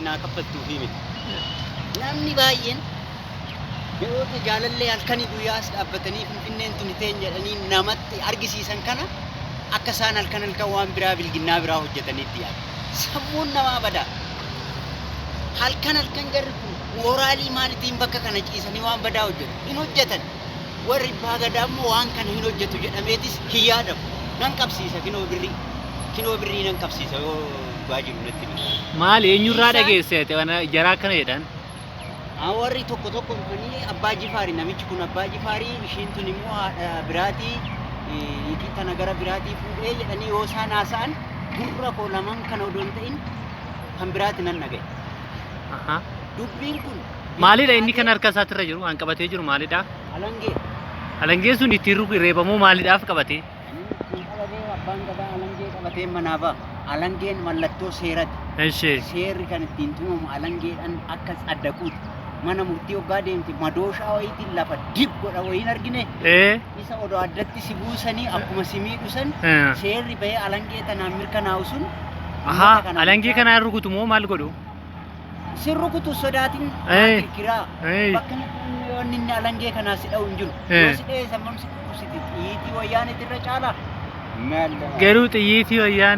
ati naa kaffaltuufii miti. Namni baay'een mi'oota jaalallee halkanii guyyaas dhaabbatanii Finfinneen tuni teenya jedhanii namatti argisiisan kana akka isaan halkan halkan waan biraa bilginnaa biraa hojjetaniitti yaadu. Sammuun namaa badaa. Halkan halkan jarri kun mooraalii maalitiin bakka kana ciisanii waan badaa hojjetu? Hin hojjetan. Warri abbaa gadaa immoo waan kana hin hojjetu jedhameetis hin yaadamu. Nan qabsiisa kinoo birrii. Kinoo birrii nan qabsiisa yoo dhugaa jiru natti hime. Maali eenyurraa Isaan- dhageesse ati waan jaraa akkana jedhan? Haa, warri tokko tokko dhufanii abbaa Jifaarii namichi kun abbaa Jifaarii ishiin tun immoo haadha biraatii niitii tana gara biraatii fuudhee jedhanii yoo isaan haasa'an gurra koo lamaan kana odoo hin ta'in kan biraati nan dhagaye. Ahaa. Dubbiin kun Maalidha inni kan harka isaatirra jiru waan qabatee jiru maalidha? Alangee. Alangeen sun ittiin ruku reebamuu maaliidhaaf qabate? Kan inni ittiin qabatee abbaan gadaa alangee qabatee manaa ba'a. Alangeen mallattoo seerati. Eshi. Seerri kan ittiin tumamu alangeedhaan akka tsaddaquuti. Mana murtii hoggaa deemte madooshaa wayiitiin lafa dib godha wayiin argine Ee. isa odoo addatti si buusanii akkuma si miidhu san Eh. seerri bahee alangee tanaan mirkanaa'u sun Ahaa uummata kana alangee bulchaa- kanaan rukutu moo maal godhu? Sin rukutu sodaatin Eh. kirkiraa. Eh. Bakka inni inni alangee kanaa si dha'u hin jiru. Eh. Yoo si dha'e sammam si dhukkubsiti. Xiyyiitii wayyaaniitti irra caalaa. Garuu xiyyiitii wayyaan.